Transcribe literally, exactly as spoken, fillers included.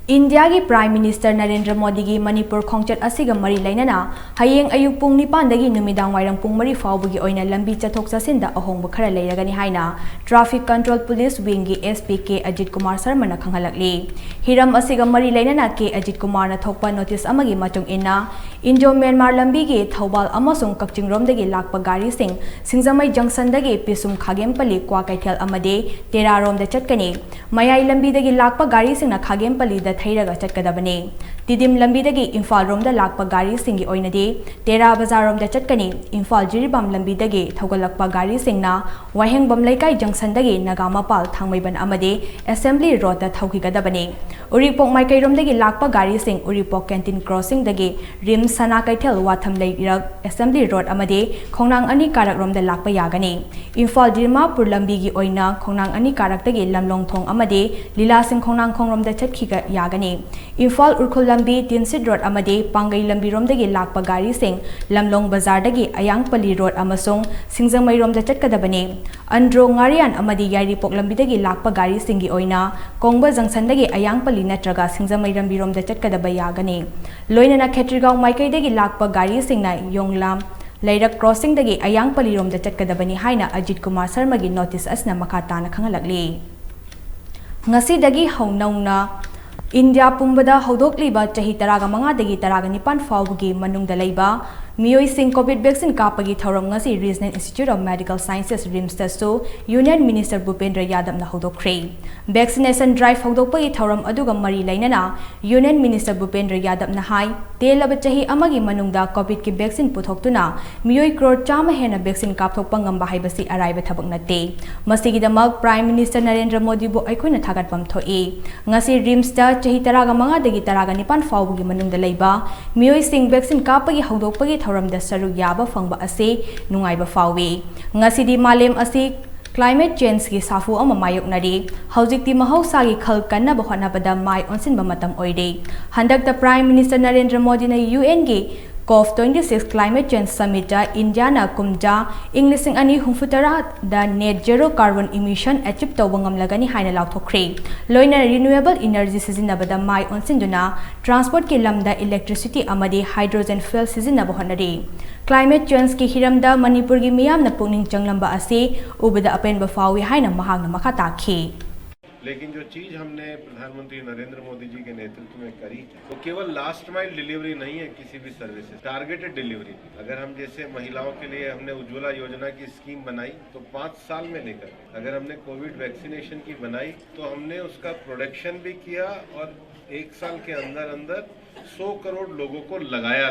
ꯏꯟꯗꯤꯌꯥꯒꯤ prime minister Narendra ꯃꯣꯗꯤꯒꯤ ꯃꯅꯤꯄꯨꯔ ꯈꯣꯡꯆꯠ ꯑꯁꯤꯒ ꯃꯔꯤ ꯂꯩꯅꯅ ꯍꯌꯦꯡ ꯑꯌꯨꯛ ꯄꯨꯡ ꯅꯤꯄꯥꯟꯗꯒꯤ ꯅꯨꯃꯤꯗꯥꯡ ꯋꯥꯏꯔꯝ ꯄꯨꯡ ꯃꯔꯤ ꯐꯥꯎꯕꯒꯤ ꯑꯣꯏꯅ ꯂꯝꯕꯤ ꯆꯠꯊꯣꯛ ꯆꯠꯁꯤꯟꯗ ꯑꯍꯣꯡꯕ ꯈꯔ ꯂꯩꯔꯒꯅꯤ ꯍꯥꯏꯅ Traffic Control Police Wingꯒꯤ SP K Ajit Kumar Sharmaꯅ ꯈꯪꯍꯜꯂꯛꯂꯤ꯫ ꯍꯤꯔꯝ ꯑꯁꯤꯒ ꯃꯔꯤ ꯂꯩꯅꯅ K Ajit Kumarꯅ ꯊꯣꯛꯄ notice ꯑꯃꯒꯤ ꯃꯇꯨꯡ ꯏꯟꯅ, ꯏꯟꯗꯣ ꯃ꯭ꯌꯥꯟꯃꯥꯔ ꯂꯝꯕꯤꯒꯤ ꯊꯧꯕꯥꯜ ꯑꯃꯁꯨꯡ ꯀꯛꯆꯤꯡꯔꯣꯝꯗꯒꯤ ꯂꯥꯛꯄ ꯒꯥꯔꯤꯁꯤꯡ ꯁꯤꯡꯖꯃꯩ ꯖꯪꯁꯟꯗꯒꯤ ꯄꯤꯁꯨꯝ ꯈꯥꯒꯦꯝꯄꯜꯂꯤ ꯀ꯭ꯋꯥꯀꯩꯊꯦꯜ ꯑꯃꯗꯤ ꯇꯦꯔꯥꯔꯣꯝꯗ ꯆꯠꯀꯅꯤ꯫ ꯃꯌꯥꯏ ꯂꯝꯕꯤꯗꯒꯤ ꯂꯥꯛꯄ ꯒꯥꯔꯤꯁꯤꯡꯅ ꯈꯥꯒꯦꯝꯄꯜꯂꯤꯗ ꯊꯩꯔꯒ ꯆꯠꯀꯗꯕꯅꯤ꯫ ꯇꯤꯗꯤꯝ ꯂꯝꯕꯤꯗꯒꯤ ꯏꯝꯐꯥꯜ ꯔꯣꯝꯗ ꯂꯥꯛꯄ ꯒꯥꯔꯤꯁꯤꯡꯒꯤ ꯑꯣꯏꯅꯗꯤ ꯇꯦꯔꯥ ꯕꯖꯥꯔ ꯔꯣꯝꯗ ꯆꯠꯀꯅꯤ꯫ ꯏꯝꯐꯥꯜ ꯖꯤꯔꯤꯕꯥꯝ ꯂꯝꯕꯤꯗꯒꯤ ꯊꯧꯒꯠꯂꯛꯄ ꯒꯥꯔꯤꯁꯤꯡꯅ ꯋꯥꯍꯦꯡꯕꯝ ꯂꯩꯀꯥꯏ ꯖꯪꯁꯟꯗꯒꯤ ꯅꯥꯒꯥꯃꯄꯥꯜ ꯊꯥꯡꯃꯩꯕꯟ ꯑꯃꯗꯤ ꯑꯦꯁꯦꯝꯕ꯭ꯂꯤ ꯔꯣꯗꯇ ꯊꯧꯈꯤꯒꯗꯕꯅꯤ꯫ ꯎꯔꯤꯄꯣꯛ ꯃꯥꯏꯀꯩꯔꯣꯝꯗꯒꯤ ꯂꯥꯛꯄ ꯒꯥꯔꯤꯁꯤꯡ ꯎꯔꯤꯄꯣꯛ ꯀꯦꯟꯇꯤꯟ ꯀ꯭ꯔꯣꯁꯤꯡꯗꯒꯤ ꯔꯤꯝꯁ ꯁꯅꯥ ꯀꯩꯊꯦꯜ ꯋꯥꯊꯝ ꯂꯩꯔꯛ ꯑꯦꯁꯦꯝꯕ꯭ꯂꯤ ꯔꯣꯗ ꯑꯃꯗꯤ ꯈꯣꯡꯅꯥꯡ ꯑꯅꯤ ꯀꯥꯔꯛꯔꯣꯝꯗ ꯂꯥꯛꯄ ꯌꯥꯒꯅꯤ꯫ ꯏꯝꯐꯥꯜ ꯗꯤꯃꯥꯄꯨꯔ ꯂꯝꯕꯤꯒꯤ ꯑꯣꯏꯅ ꯈꯣꯡꯅꯥꯡ ꯑꯅꯤ ꯀꯥꯔꯛꯇꯒꯤ ꯂꯝꯂꯣꯡ ꯊꯣꯡ ꯑꯃꯗꯤ ꯂꯤꯂꯥꯁꯤꯡ ꯈꯣꯡꯅꯥꯡꯈꯣꯡꯔꯣꯝꯗ ꯆꯠꯈꯤꯕ ꯌꯥꯒꯅꯤ꯫ ꯏꯝꯐꯥꯜ ꯎꯔꯈꯨꯜ ꯂꯝꯕꯤ, ꯇꯤꯟꯁꯤꯠ ꯔꯣꯗ ꯑꯃꯗꯤ ꯄꯥꯡꯒꯩ ꯂꯝꯕꯤꯔꯣꯝꯗꯒꯤ ꯂꯥꯛꯄ ꯒꯥꯔꯤꯁꯤꯡ ꯂꯝꯂꯣꯡ ꯕꯖꯥꯔꯗꯒꯤ ꯑꯌꯥꯡꯄꯜꯂꯤ ꯔꯣꯗ ꯑꯃꯁꯨꯡ ꯁꯤꯡꯖꯃꯩꯔꯣꯝꯗ ꯆꯠꯀꯗꯕꯅꯤ꯫ ꯑꯟꯗ꯭ꯔꯣ ꯉꯥꯔꯤꯌꯥꯟ ꯑꯃꯗꯤ ꯌꯥꯏꯔꯤꯄꯣꯛ ꯂꯝꯕꯤꯗꯒꯤ ꯂꯥꯛꯄ ꯒꯥꯔꯤꯁꯤꯡꯒꯤ ꯑꯣꯏꯅ ꯀꯣꯡꯕ ꯖꯪꯁꯟꯗꯒꯤ ꯑꯌꯥꯡꯄꯜꯂꯤ ꯅꯠꯇ꯭ꯔꯒ ꯁꯤꯡꯖꯃꯩ ꯂꯝꯕꯤꯔꯣꯝꯗ ꯆꯠꯀꯗꯕ ꯌꯥꯒꯅꯤ꯫ ꯂꯣꯏꯅꯅ ꯈꯦꯇ꯭ꯔꯤꯒꯥꯎ ꯃꯥꯏꯀꯩꯗꯒꯤ ꯂꯥꯛꯄ ꯒꯥꯔꯤꯁꯤꯡꯅ ꯌꯣꯡꯂꯥꯝ ꯂꯩꯔꯛ ꯀ꯭ꯔꯣꯁꯤꯡꯗꯒꯤ ꯑꯌꯥꯡꯄꯜꯂꯤꯔꯣꯝꯗ ꯆꯠꯀꯗꯕꯅꯤ ꯍꯥꯏꯅ ꯑꯖꯤꯠ ꯀꯨꯃꯥꯔ ꯁꯔꯃꯒꯤ notice ꯑꯁꯤꯅ ꯃꯈꯥ ꯇꯥꯅ ꯈꯪꯍꯜꯂꯛꯂꯤ꯫ ꯉꯁꯤꯗꯒꯤ ꯍꯧꯅꯧꯅ ꯏꯟꯗꯤꯌꯥ ꯄꯨꯝꯕꯗ ꯍꯧꯗꯣꯛꯂꯤꯕ ꯆꯍꯤ ꯇꯔꯥꯒ ꯃꯉꯥꯗꯒꯤ ꯇꯔꯥꯒ ꯅꯤꯄꯥꯟ ꯐꯥꯎꯕꯒꯤ ꯃꯅꯨꯡꯗ ꯂꯩꯕ ꯃꯤꯑꯣꯏꯁꯤꯡ COVID vaccine ꯀꯥꯞꯄꯒꯤ ꯊꯧꯔꯝ ꯉꯁꯤ Regional Institute of Medical Sciences, RIMSꯇꯁꯨ Union Minister ꯚꯨꯄꯦꯟꯗ꯭ꯔ ꯌꯥꯗꯕꯅ ꯍꯧꯗꯣꯛꯈ꯭ꯔꯦ꯫ Vaccination drive ꯍꯧꯗꯣꯛꯄꯒꯤ ꯊꯧꯔꯝ ꯑꯗꯨꯒ ꯃꯔꯤ ꯂꯩꯅꯅ Union Minister ꯚꯨꯄꯦꯟꯗ꯭ꯔ ꯌꯥꯗꯕꯅ ꯍꯥꯏ, ꯇꯦꯜꯂꯕ ꯆꯍꯤ ꯑꯃꯒꯤ ꯃꯅꯨꯡꯗ COVIDꯀꯤ vaccine ꯄꯨꯊꯣꯛꯇꯨꯅ ꯃꯤꯑꯣꯏ ꯀ꯭ꯔꯣꯔ ꯆꯥꯝꯃ ꯍꯦꯟꯅ vaccine ꯀꯥꯞꯊꯣꯛꯄ ꯉꯝꯕ ꯍꯥꯏꯕꯁꯤ ꯑꯔꯥꯏꯕ ꯊꯕꯛ ꯅꯠꯇꯦ꯫ ꯃꯁꯤꯒꯤꯗꯃꯛ Prime Minister ꯅꯔꯦꯟꯗ꯭ꯔ ꯃꯣꯗꯤꯕꯨ ꯑꯩꯈꯣꯏꯅ ꯊꯥꯒꯠꯐꯝ ꯊꯣꯛꯏ꯫ ꯉꯁꯤ RIMSꯇ ꯆꯍꯤ ꯇꯔꯥꯒ ꯃꯉꯥꯗꯒꯤ ꯇꯔꯥꯒ ꯅꯤꯄꯥꯟ ꯐꯥꯎꯕꯒꯤ ꯃꯅꯨꯡꯗ ꯂꯩꯕ ꯃꯤꯑꯣꯏꯁꯤꯡ vaccine ꯀꯥꯞꯄꯒꯤ ꯍꯧꯗꯣꯛꯄꯒꯤ ꯊꯧꯔꯝꯗ ꯁꯔꯨꯛ ꯌꯥꯕ ꯐꯪꯕ ꯑꯁꯤ ꯅꯨꯡꯉꯥꯏꯕ ꯐꯥꯎꯏ꯫ ꯉꯁꯤꯗꯤ ꯃꯥꯂꯦꯝ ꯑꯁꯤ climate changeꯀꯤ ꯁꯥꯐꯨ ꯑꯃ ꯃꯥꯌꯣꯛꯅꯔꯤ꯫ ꯍꯧꯖꯤꯛꯇꯤ ꯃꯍꯧꯁꯥꯒꯤ ꯈꯜ ꯀꯟꯅꯕ ꯍꯣꯠꯅꯕꯗ ꯃꯥꯏ ꯑꯣꯟꯁꯤꯟꯕ ꯃꯇꯝ ꯑꯣꯏꯔꯦ꯫ ꯍꯟꯗꯛꯇ Prime Minister ꯅꯔꯦꯟꯗ꯭ꯔ ꯃꯣꯗꯤꯅ UNꯒꯤ COP twenty six Climate Change Summitꯇ ꯏꯟꯗꯤꯌꯥꯅ ꯀꯨꯝꯖꯥ ꯏꯪ ꯂꯤꯁꯤꯡ ꯑꯅꯤ ꯍꯨꯝꯐꯨ ꯇꯔꯥꯗ net zero carbon emission achieve ꯇꯧꯕ ꯉꯝꯂꯒꯅꯤ ꯍꯥꯏꯅ ꯂꯥꯎꯊꯣꯛꯈ꯭ꯔꯦ꯫ ꯂꯣꯏꯅꯅ renewable energy ꯁꯤꯖꯤꯟꯅꯕꯗ ꯃꯥꯏ ꯑꯣꯟꯁꯤꯟꯗꯨꯅ transportꯀꯤ ꯂꯝꯗ electricity ꯑꯃꯗꯤ hydrogen fuel ꯁꯤꯖꯤꯟꯅꯕ ꯍꯣꯠꯅꯔꯤ꯫ Climate changeꯀꯤ ꯍꯤꯔꯝꯗ ꯃꯅꯤꯄꯨꯔꯒꯤ ꯃꯤꯌꯥꯝꯅ ꯄꯨꯛꯅꯤꯡ ꯆꯪꯂꯝꯕ ꯑꯁꯤ ꯎꯕꯗ ꯑꯄꯦꯟꯕ ꯐꯥꯎꯏ ꯍꯥꯏꯅ ꯃꯍꯥꯛꯅ ꯃꯈꯥ ꯇꯥꯈꯤ꯫ लेकिन जो चीज हमने प्रधानमंत्री नरेंद्र मोदी जी के नेतृत्व में करी है, वो केवल लास्ट माइल डिलीवरी नहीं है किसी भी सर्विसेज, टारगेटेड डिलीवरी। अगर हम जैसे महिलाओं के लिए हमने उज्ज्वला योजना की स्कीम बनाई तो पाँच साल में लेकर, अगर हमने कोविड वैक्सीनेशन की बनाई तो हमने उसका प्रोडक्शन भी किया और एक साल के अंदर अंदर सौ करोड़ लोगों को लगाया।